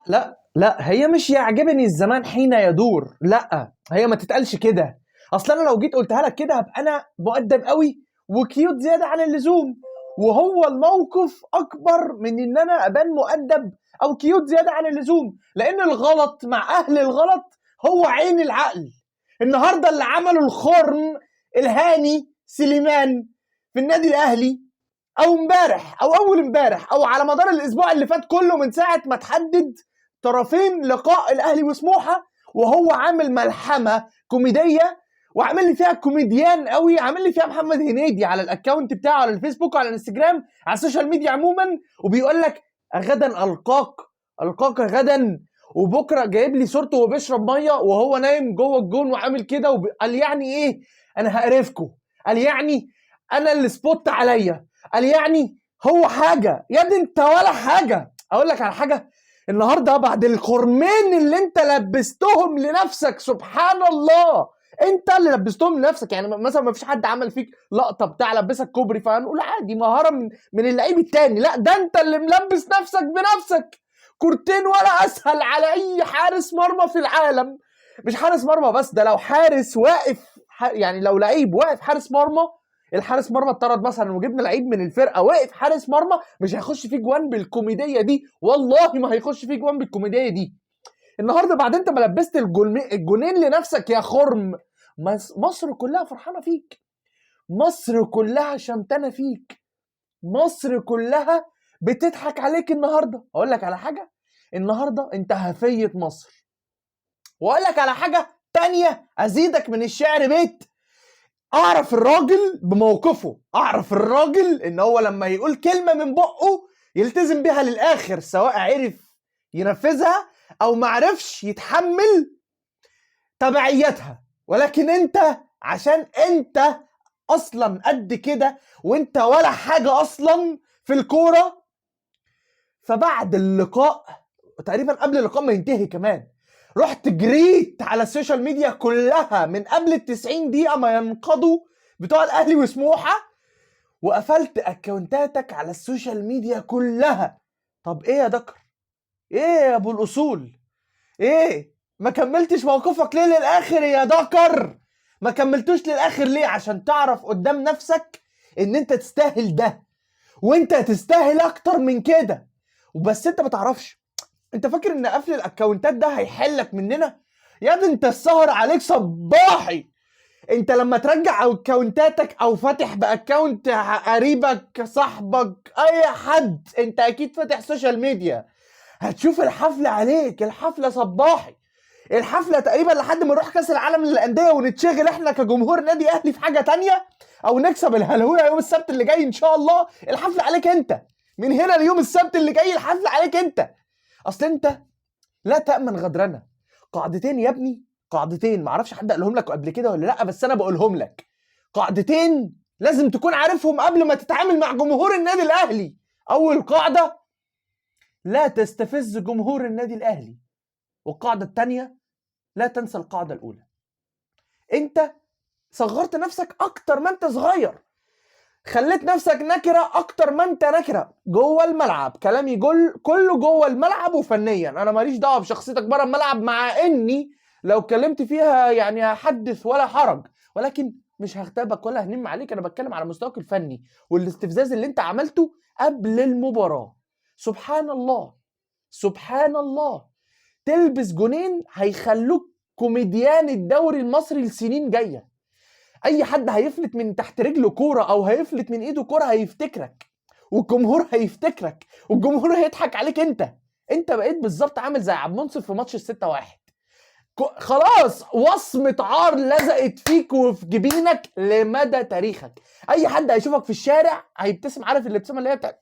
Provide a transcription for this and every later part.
لا لا، هي مش يعجبني الزمان حين يدور، لا هي ما تتقالش كده. اصل انا لو جيت قلتها لك كده هبقى انا مؤدب قوي وكيوت زيادة عن اللزوم، وهو الموقف اكبر من ان انا ابان مؤدب او cute زيادة عن اللزوم، لان الغلط مع اهل الغلط هو عين العقل. النهارده اللي عمله الخرم الهاني سليمان في النادي الاهلي، او امبارح او اول امبارح او على مدار الاسبوع اللي فات كله من ساعة ما تحدد طرفين لقاء الاهلي وسموحه، وهو عامل ملحمة كوميدية وعامل لي فيها كوميديان قوي، عامل لي فيها محمد هنيدي على ال account بتاعه على الفيسبوك وعلى الانستجرام على ال social media عموما، وبيقول لك غدا القاك، القاك غدا، وبكره جايب لي صورته وهو بيشرب مية وهو نايم جوه الجون وعامل كده قال يعني ايه انا هقرفكم، قال يعني انا اللي spot عليا، قال يعني هو حاجة. يا ابني انت ولا حاجة. اقول لك على حاجة، النهارده بعد الخرمين اللي انت لبستهم لنفسك، سبحان الله انت اللي لبستهم لنفسك. يعني مثلا ما فيش حد عمل فيك لقطة بتاع لبسك كوبري فهنقول عادي مهارة من اللعيب التاني، لا ده انت اللي ملبس نفسك بنفسك. كورتين ولا اسهل على اي حارس مرمى في العالم، مش حارس مرمى بس، ده لو حارس واقف يعني لو لعيب واقف حارس مرمى، الحارس مرمى اتطرد مثلا وجبنا لعيب من الفرقة واقف حارس مرمى، مش هيخش فيه جوان بالكوميديه دي، والله ما هيخش فيه جوان بالكوميديه دي. النهارده بعد انت ما لبست الجونين لنفسك يا خرم، مصر كلها فرحانة فيك، مصر كلها شمتانه فيك، مصر كلها بتضحك عليك النهارده. اقول لك على حاجة، النهارده انت هفيه مصر. واقول لك على حاجة تانية ازيدك من الشعر بيت، اعرف الراجل بموقفه، اعرف الراجل ان هو لما يقول كلمة من بقه يلتزم بيها للاخر، سواء عرف ينفذها او ما عرفش يتحمل تبعيتها. ولكن انت عشان انت اصلا قد كده وانت ولا حاجة اصلا في الكورة، فبعد اللقاء تقريبا قبل اللقاء ما ينتهي كمان رحت جريت على ال social media كلها من قبل 90 دقيقة ما ينقضوا بتوع الأهلي وسموحة، وقفلت أكونتاتك على ال social media كلها. طب إيه يا دكر؟ إيه يا أبو الأصول؟ إيه؟ ما كملتش موقفك ليه للآخر يا دكر؟ ما كملتوش للآخر ليه؟ عشان تعرف قدام نفسك إن أنت تستاهل ده، وأنت تستاهل أكتر من كده، وبس أنت ما تعرفش. انت فاكر ان قفل الاكونتات ده هيحلك مننا؟ يا دي انت السهر عليك صباحي. انت لما ترجع اكونتاتك او فاتح ب account قريبك صاحبك اي حد، انت اكيد فاتح social media، هتشوف الحفلة عليك، الحفلة صباحي، الحفلة تقريبا لحد ما نروح كاس العالم للاندية ونتشغل احنا كجمهور نادي اهلي في حاجة تانية، او نكسب الهلهوله يوم السبت اللي جاي ان شاء الله. الحفلة عليك انت من هنا ليوم السبت اللي جاي، الحفلة عليك انت. اصل انت لا تأمن غدرنا. قاعدتين يا ابني، قاعدتين، معرفش حد قالهم لك قبل كده ولا لا، بس انا بقولهم لك. قاعدتين لازم تكون عارفهم قبل ما تتعامل مع جمهور النادي الاهلي. اول قاعدة، لا تستفز جمهور النادي الاهلي. والقاعدة التانية، لا تنسى القاعدة الاولى. انت صغرت نفسك اكتر ما انت صغير، خليت نفسك نكرة أكتر ما أنت نكرة جوه الملعب. كلامي كله جوه الملعب وفنيا، أنا ماليش دعوة بشخصيتك بره الملعب، مع إني لو اتكلمت فيها يعني هحدث ولا حرج، ولكن مش هغتابك ولا هنم عليك. أنا بتكلم على مستواك الفني والاستفزاز اللي أنت عملته قبل المباراة. سبحان الله، سبحان الله، تلبس جونين هيخلوك كوميديان الدوري المصري لسنين جاية. اي حد هيفلت من تحت رجله كورة او هيفلت من ايده كورة هيفتكرك، والجمهور هيفتكرك، والجمهور هيضحك عليك. انت بقيت بالظبط عامل زي عبد المنصف في ماتش 6-1. خلاص وصمة عار لزقت فيك وفي جبينك لمدى تاريخك. اي حد هيشوفك في الشارع هيبتسم، عارف الابتسامة اللي هي بتاعت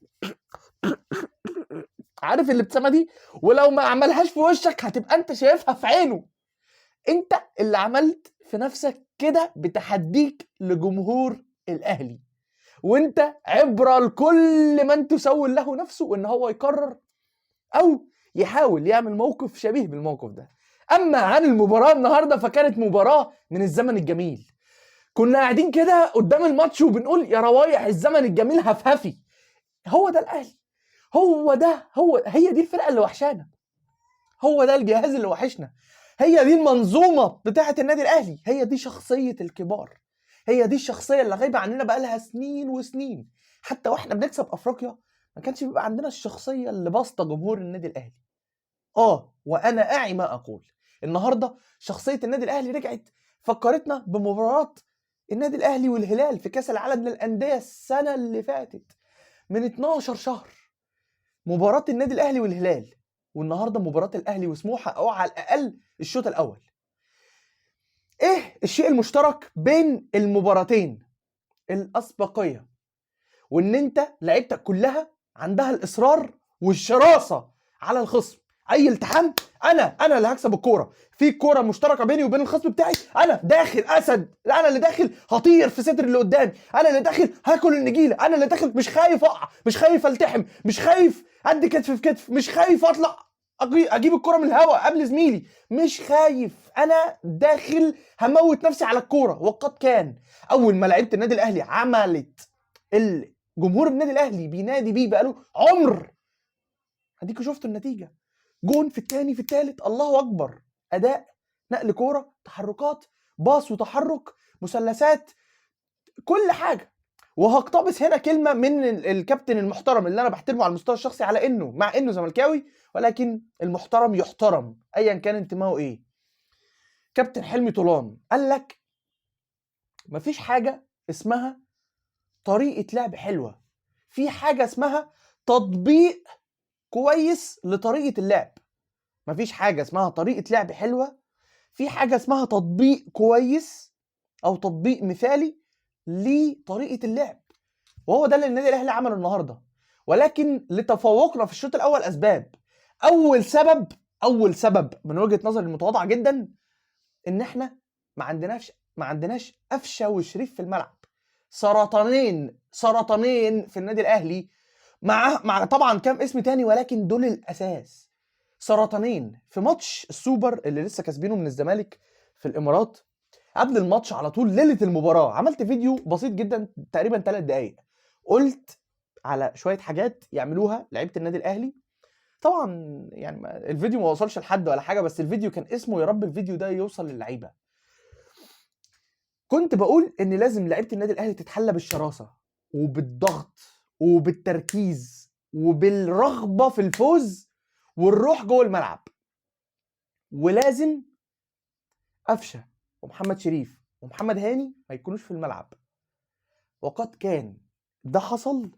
عارف الابتسامة دي، ولو ما عملهاش في وشك هتبقى انت شايفها في عينه. انت اللي عملت في نفسك كده بتحديك لجمهور الاهلي، وانت عبرة لكل من تسول له نفسه ان هو يقرر او يحاول يعمل موقف شبيه بالموقف ده. اما عن المباراة النهاردة فكانت مباراة من الزمن الجميل. كنا قاعدين كده قدام الماتش وبنقول يا روايح الزمن الجميل هفهفي. هو ده الاهلي، هو ده، هو هي دي الفرقة اللي وحشانا. هو ده الجهاز اللي وحشنا، هي دي المنظومة بتاعه النادي الاهلي، هي دي شخصية الكبار، هي دي الشخصية اللي غايبة عننا بقالها سنين وسنين. حتى واحنا بنكسب افريقيا ما كانش بيبقى عندنا الشخصية اللي باسطه جمهور النادي الاهلي. وانا اعي ما اقول. النهارده شخصية النادي الاهلي رجعت، فكرتنا بمباراة النادي الاهلي والهلال في كاس العالم للاندية السنة اللي فاتت من 12 شهر، مباراة النادي الاهلي والهلال، والنهارده مباراة الاهلي وسموحه، او على الاقل الشوط الاول. ايه الشيء المشترك بين المباراتين؟ الاسبقيه، وان انت لعيبتك كلها عندها الاصرار والشراسه على الخصم. اي التحام انا اللي هكسب الكورة، في كورة مشتركة بيني وبين الخصم بتاعي، انا داخل اسد، انا اللي داخل هطير في صدر اللي قدامي، انا اللي داخل هاكل النجيله، انا اللي داخل مش خايف اقع، مش خايف التحم، مش خايف ادي كتف في كتف، مش خايف اطلع اجيب الكورة من الهواء قبل زميلي، مش خايف، انا داخل هموت نفسي على الكورة. وقد كان اول ما لعيبة النادي الاهلي عملت الجمهور النادي الاهلي بينادي بيه بقاله عمر، اديكوا شفتوا النتيجة، جون في الثاني في الثالث، الله اكبر، اداء، نقل كورة، تحركات، باص وتحرك، مثلثات، كل حاجة. وهقتبس هنا كلمة من الكابتن المحترم اللي انا بحترمه على المستوى الشخصي، على انه مع انه زملكاوي ولكن المحترم يحترم ايا كان انتمائه ايه. كابتن حلمي طولان قال لك مفيش حاجة اسمها طريقه لعب حلوة، في حاجة اسمها تطبيق كويس لطريقه اللعب. مفيش حاجة اسمها طريقه لعب حلوة، في حاجة اسمها تطبيق كويس او تطبيق مثالي لطريقه اللعب، وهو ده اللي النادي الاهلي عمله النهارده. ولكن لتفوقنا في الشوط الاول اسباب. اول سبب من وجهه نظري المتواضعة جدا، ان احنا ما عندناش قفشه وشريف في الملعب. سرطانين في النادي الاهلي، مع طبعا كام اسم تاني ولكن دول الاساس. سرطانين في ماتش السوبر اللي لسه كاسبينه من الزمالك في الامارات، قبل الماتش على طول ليلة المباراة عملت فيديو بسيط جدا تقريبا 3 دقائق، قلت على شوية حاجات يعملوها لعيبة النادي الاهلي. طبعا يعني الفيديو ما وصلش لحد ولا حاجة، بس الفيديو كان اسمه يا رب الفيديو ده يوصل للعيبة. كنت بقول ان لازم لعيبة النادي الاهلي تتحلى بالشراسه وبالضغط وبالتركيز وبالرغبه في الفوز والروح جوه الملعب، ولازم قفشه ومحمد شريف ومحمد هاني ما يكونوش في الملعب. وقد كان، ده حصل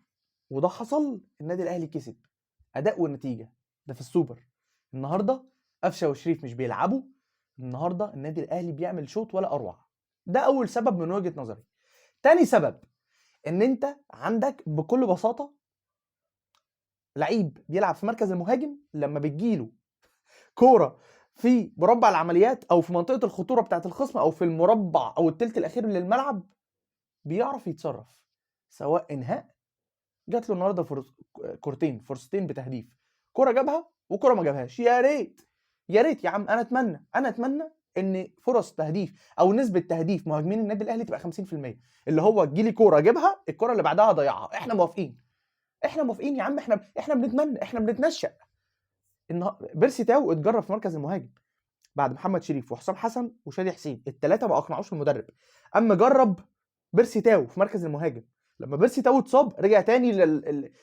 وده حصل، النادي الاهلي كسب اداء ونتيجة، ده في السوبر. النهارده قفشه وشريف مش بيلعبوا، النهارده النادي الاهلي بيعمل شوط ولا اروع. ده اول سبب من وجهه نظري. تاني سبب، ان انت عندك بكل بساطة لعيب بيلعب في مركز المهاجم، لما بتجيله كورة في مربع العمليات او في منطقة الخطورة بتاعه الخصم او في المربع او الثلث الاخير للملعب، بيعرف يتصرف، سواء انهاء. جات له النهارده كورتين، فرصتين بتهديف، كورة جابها وكوره ما جابهاش. يا ريت يا ريت يا عم، انا اتمنى ان فرص تهديف او نسبه تهديف مهاجمين النادي الاهلي تبقى 50%، اللي هو تجيلي كورة اجيبها، الكورة اللي بعدها اضيعها. احنا موافقين، احنا موافقين يا عم، احنا بنتمنى، احنا بنتنشأ. ان بيرسي تاو اتجرب في مركز المهاجم بعد محمد شريف وحسام حسن وشادي حسين، الثلاثة ما اقنعوش المدرب. اما جرب بيرسي تاو في مركز المهاجم، لما بيرسي تاو اتصاب رجع تاني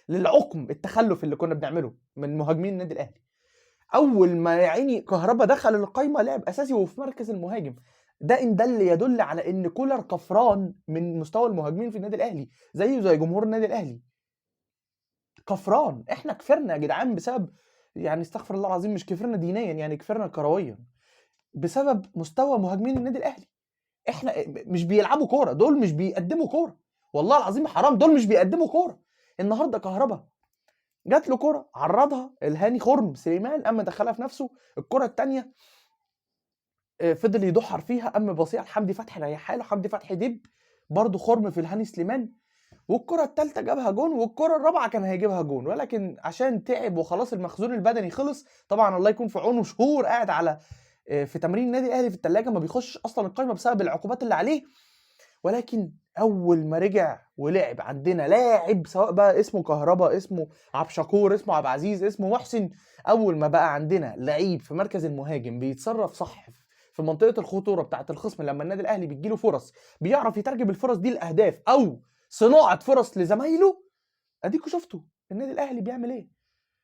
للعقم التخلف اللي كنا بنعمله من مهاجمين النادي الاهلي. اول ما يا عيني كهربا دخل القايمة لعب اساسي وفي مركز المهاجم. ده ان ده اللي يدل على ان كولر كفران من مستوى المهاجمين في النادي الاهلي، زيه زي جمهور النادي الاهلي كفران. احنا كفرنا يا جدعان بسبب، يعني استغفر الله العظيم، مش كفرنا دينيا يعني، كفرنا كرويا بسبب مستوى مهاجمين النادي الاهلي. احنا مش بيلعبوا كورة، دول مش بيقدموا كورة، والله العظيم حرام، دول مش بيقدموا كورة. النهارده كهربا جات له كورة عرضها الهاني خرم سليمان، اما دخلها في نفسه. الكورة الثانية فضل يدحر فيها، اما بصيع لحمدي فتحي ريحها له، حمدي فتحي دب برضه خرم في الهاني سليمان. والكره الثالثة جابها جون، والكره الرابعة كان هيجيبها جون، ولكن عشان تعب وخلاص المخزون البدني خلص. طبعا الله يكون في عونه، شهور قاعد على في تمرين النادي الاهلي في الثلاجة، ما بيخش اصلا القايمة بسبب العقوبات اللي عليه. ولكن اول ما رجع ولعب عندنا لاعب، سواء بقى اسمه كهربا، اسمه عبشكور، اسمه عبد العزيز، اسمه محسن، اول ما بقى عندنا لعيب في مركز المهاجم بيتصرف صح في منطقة الخطورة بتاعه الخصم، لما النادي الاهلي بيجيله فرص بيعرف يترجم الفرص دي لاهداف او صناعة فرص لزمايله. اديكوا شفتوا النادي الاهلي بيعمل ايه،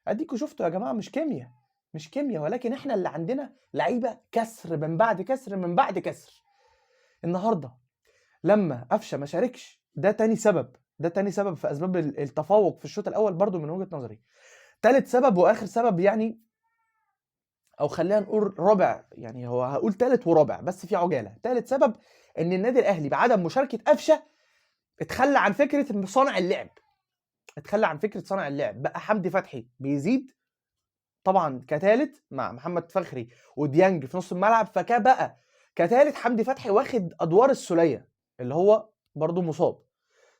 اديكوا شفتوا يا جماعة. مش كيمياء، مش كيمياء، ولكن احنا اللي عندنا لعيبة كسر من بعد كسر من بعد كسر. النهارده لما قفشه ما شاركش، ده تاني سبب، ده تاني سبب في اسباب التفوق في الشوط الاول برضو من وجهة نظري. تالت سبب واخر سبب يعني، او خلينا نقول رابع، يعني هو هقول تالت ورابع بس في عجالة. تالت سبب ان النادي الاهلي بعدم مشاركة قفشه اتخلى عن فكرة صانع اللعب، اتخلى عن فكرة صانع اللعب. بقى حمدي فتحي بيزيد طبعا كتالت مع محمد فخري وديانج في نص الملعب، فكا بقى كتالت حمدي فتحي واخد ادوار السوليه اللي هو برضو مصاب،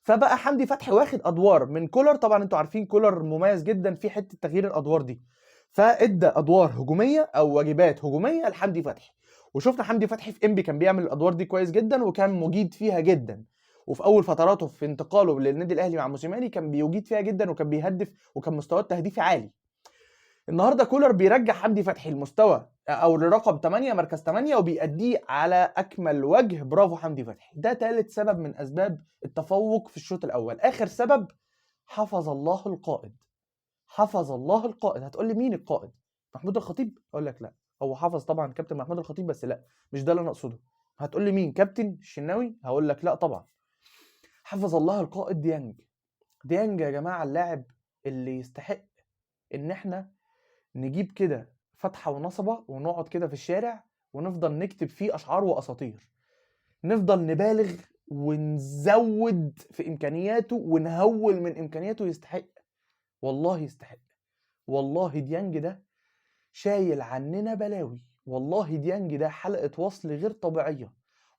فبقى حمدي فتحي واخد ادوار من كولر. طبعا انتوا عارفين كولر مميز جدا في حتة تغيير الادوار دي، فادى ادوار هجومية او واجبات هجومية لحمدي فتحي، وشفنا حمدي فتحي في انبي كان بيعمل الادوار دي كويس جدا وكان مجيد فيها جدا، وفي اول فتراته في انتقاله للنادي الاهلي مع موسيماني كان بيجيد فيها جدا وكان بيهدف وكان مستواه التهديفي عالي. النهارده كولر بيرجع حمدي فتحي المستوى او لرقم 8، مركز 8، وبيأديه على اكمل وجه. برافو حمدي فتحي. ده ثالث سبب من اسباب التفوق في الشوط الاول. اخر سبب، حفظ الله القائد. حفظ الله القائد. هتقول لي مين القائد؟ محمود الخطيب؟ اقول لك لا، هو حفظ طبعا كابتن محمود الخطيب، بس لا مش ده اللي انا اقصده. هتقول لي مين؟ كابتن الشناوي؟ هقول لك لا طبعا. حفظ الله القائد ديانج. ديانج يا جماعة اللاعب اللي يستحق ان احنا نجيب كده فتحه ونصبه ونقعد كده في الشارع ونفضل نكتب فيه اشعار واساطير، نفضل نبالغ ونزود في امكانياته ونهول من امكانياته. يستحق والله، يستحق والله. ديانج ده شايل عننا بلاوي والله. ديانج ده حلقة وصل غير طبيعية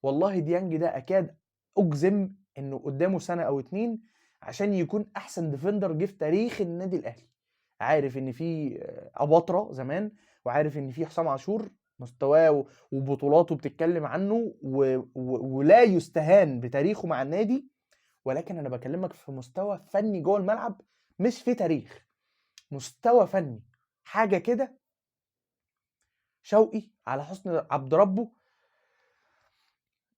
والله. ديانج ده اكاد اجزم انه قدامه سنة او اتنين عشان يكون احسن defender جه في تاريخ النادي الاهلي. عارف ان في اباطره زمان، وعارف ان في حسام عاشور مستواه وبطولاته بتتكلم عنه ولا يستهان بتاريخه مع النادي، ولكن انا بكلمك في مستوى فني جوه الملعب مش في تاريخ، مستوى فني حاجة كده. شوقي على حسن عبد ربه،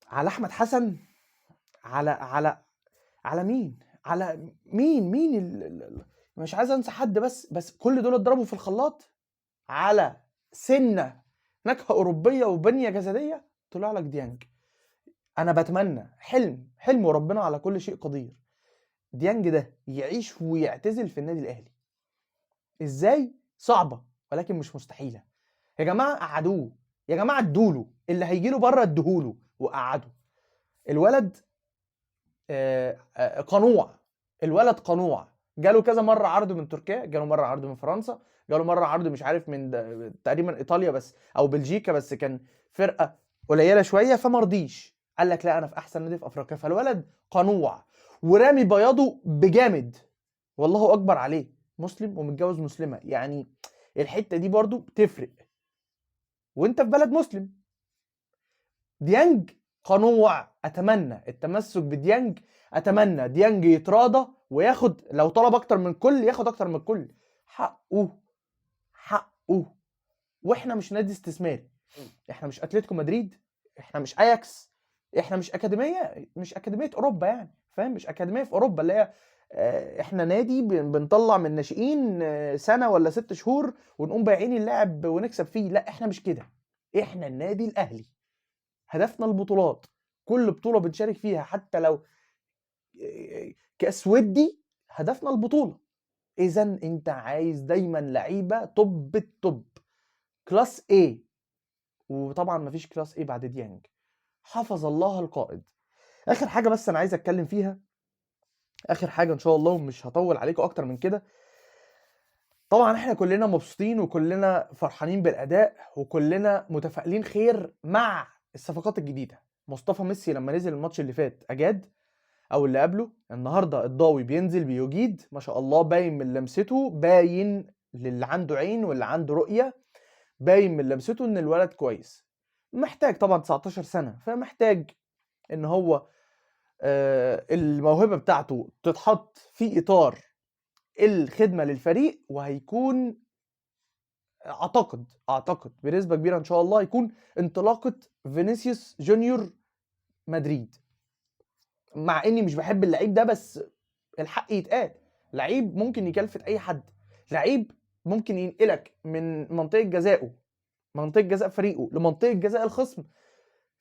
على احمد حسن، على على على مين، على مين، مين مش عايز انسى حد، بس كل دول اتضربوا في الخلاط على سنة نكهة اوروبية وبنيه جسدية طلع لك ديانج. انا بتمنى حلم، حلم وربنا على كل شيء قدير، ديانج ده يعيش ويعتزل في النادي الاهلي. ازاي؟ صعبة ولكن مش مستحيلة. يا جماعة قعدوه، يا جماعة ادوله اللي هيجي له بره، اديهوله وقعدوا الولد. قنوع، الولد قنوع. جاله كذا مرة عرض من تركيا، جاله مرة عرض من فرنسا، جاله مرة عرض مش عارف من تقريبا ايطاليا بس او بلجيكا، بس كان فرقه قليله شوية فما رضيش، قال لك لا انا في احسن نادي في افريقيا. فالولد قنوع ورامي بياضه بجامد، والله اكبر عليه، مسلم ومتجوز مسلمة، يعني الحتة دي برضو بتفرق وانت في بلد مسلم. ديانج قنوع، اتمنى التمسك بديانج، اتمنى ديانج يتراضى وياخد لو طلب اكتر من كل ياخد اكتر من كل حقه، حقه. واحنا مش نادي استثماري، احنا مش اتلتيكو مدريد، احنا مش اياكس، احنا مش اكاديمية، مش اكاديمية اوروبا يعني، فاهم؟ مش اكاديمية في اوروبا اللي هي احنا نادي بنطلع من ناشئين سنة ولا 6 شهور ونقوم بايعين اللاعب ونكسب فيه. لا احنا مش كده، احنا النادي الاهلي هدفنا البطولات، كل بطوله بنشارك فيها حتى لو كاس ودي هدفنا البطولة. اذا انت عايز دايما لعيبة top ال top، class A، وطبعا مفيش class A بعد ديانج. حفظ الله القائد. اخر حاجة بس انا عايز اتكلم فيها، اخر حاجة ان شاء الله ومش هطول عليكم اكتر من كده. طبعا احنا كلنا مبسوطين وكلنا فرحانين بالاداء وكلنا متفائلين خير مع الصفقات الجديدة. مصطفى ميسي لما نزل الماتش اللي فات اجاد، او اللي قبله، النهارده الضاوي بينزل بيجيد ما شاء الله، باين من لمسته، باين للي عنده عين واللي عنده رؤية، باين من لمسته ان الولد كويس. محتاج طبعا 19 سنة، فمحتاج ان هو الموهبة بتاعته تتحط في إطار الخدمة للفريق، وهيكون أعتقد بنسبة كبيرة إن شاء الله يكون انطلاقة فينيسيوس جونيور مدريد. مع إني مش بحب اللعيب ده، بس الحق يتقال، لعيب ممكن يكلفت أي حد، لعيب ممكن ينقلك من منطقة جزائه، منطقة جزاء فريقه، لمنطقة جزاء الخصم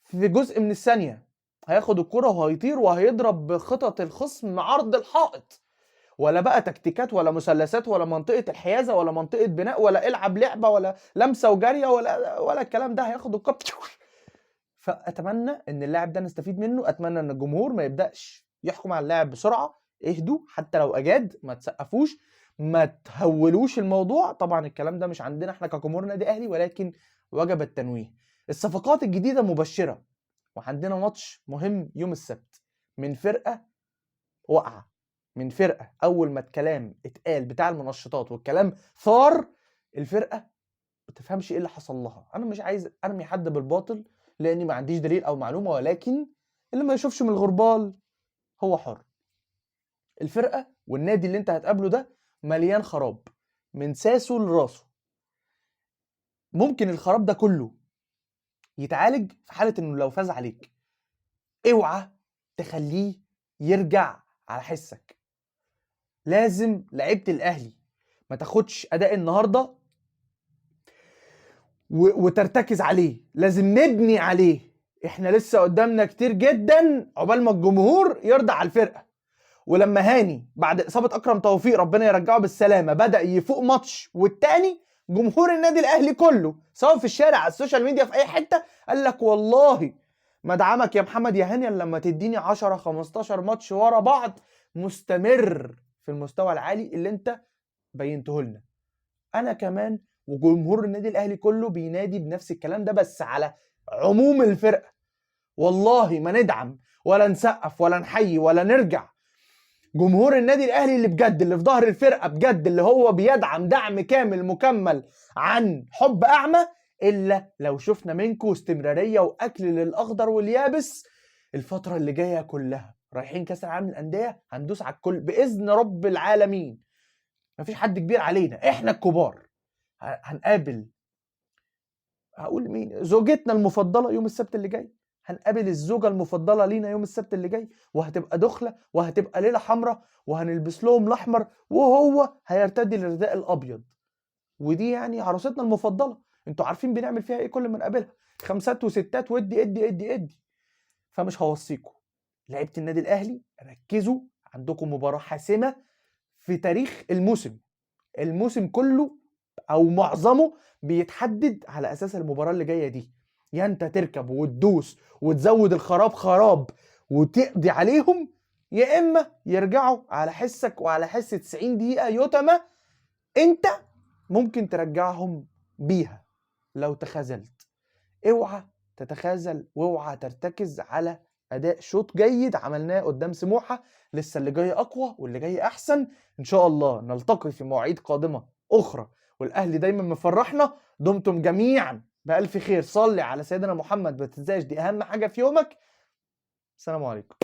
في جزء من الثانية. هياخد الكرة وهيطير وهيضرب بخطط الخصم عرض الحائط، ولا بقى تكتيكات ولا مثلثات ولا منطقة الحيازة ولا منطقة بناء ولا العب لعبة ولا لمسة وجارية ولا الكلام ده. هياخد الكرة. فأتمنى إن اللاعب ده نستفيد منه، أتمنى إن الجمهور ما يبدأش يحكم على اللاعب بسرعة، اهدوا حتى لو أجاد، ما تسقفوش، ما تهولوش الموضوع. طبعا الكلام ده مش عندنا احنا كجمهور نادي أهلي، ولكن وجب التنويه. الصفقات الجديدة مبشرة، وعندنا ماتش مهم يوم السبت من فرقة واقعة، من فرقة أول ما الكلام اتقال بتاع المنشطات والكلام ثار الفرقة ما تفهمش ايه اللي حصل لها. أنا مش عايز أرمي حد بالباطل لأني ما عنديش دليل أو معلومة، ولكن اللي ما يشوفش من الغربال هو حر. الفرقة والنادي اللي انت هتقابله ده مليان خراب من ساسه لراسه. ممكن الخراب ده كله يتعالج في حالة انه لو فاز عليك. اوعى تخليه يرجع على حسك. لازم لعيبة الاهلي ما تاخدش اداء النهاردة وترتكز عليه، لازم نبني عليه. احنا لسه قدامنا كتير جدا عقبال ما الجمهور يرضى على الفرقة. ولما هاني بعد إصابة أكرم توفيق ربنا يرجعه بالسلامة بدأ يفوق ماتش والتاني، جمهور النادي الأهلي كله سواء في الشارع على ال social media في أي حتة قال لك والله ما ادعمك يا محمد يا هاني لما تديني 10 15 ماتش ورا بعض مستمر في المستوى العالي اللي انت بينته لنا. أنا كمان وجمهور النادي الأهلي كله بينادي بنفس الكلام ده، بس على عموم الفرقة. والله ما ندعم ولا نسقف ولا نحيي ولا نرجع جمهور النادي الأهلي اللي بجد، اللي في ظهر الفرقة بجد، اللي هو بيدعم دعم كامل مكمل عن حب أعمى، إلا لو شفنا منكم استمرارية وأكل للأخضر واليابس الفترة اللي جاية كلها. رايحين كأس العالم للأندية، هندوس على الكل بإذن رب العالمين. مفيش حد كبير علينا، إحنا الكبار. هنقابل، هقول مين، زوجتنا المفضلة يوم السبت اللي جاي. هنقابل الزوجة المفضلة لينا يوم السبت اللي جاي، وهتبقى دخلة وهتبقى ليلة حمراء، وهنلبس لهم الأحمر وهو هيرتدي الرداء الأبيض. ودي يعني عروستنا المفضلة، انتوا عارفين بنعمل فيها ايه كل ما نقابلها، 5 و6 وادي ادي ادي ادي. فمش هوصيكم لعيبة النادي الأهلي، ركزوا، عندكم مباراة حاسمة في تاريخ الموسم. الموسم كله أو معظمه بيتحدد على أساس المباراة اللي جاية دي. يا انت تركب وتدوس وتزود الخراب خراب وتقضي عليهم، يا اما يرجعوا على حسك وعلى حس 90 دقيقة يتمة انت ممكن ترجعهم بيها لو تخاذلت. اوعى تتخاذل واوعى ترتكز على اداء شوط جيد عملناه قدام سموحة. لسه اللي جاي اقوى واللي جاي احسن ان شاء الله. نلتقي في مواعيد قادمة اخرى، والاهلي دايما مفرحنا. دمتم جميعا بألف خير. صلي على سيدنا محمد، ما تنساش دي أهم حاجة في يومك. السلام عليكم.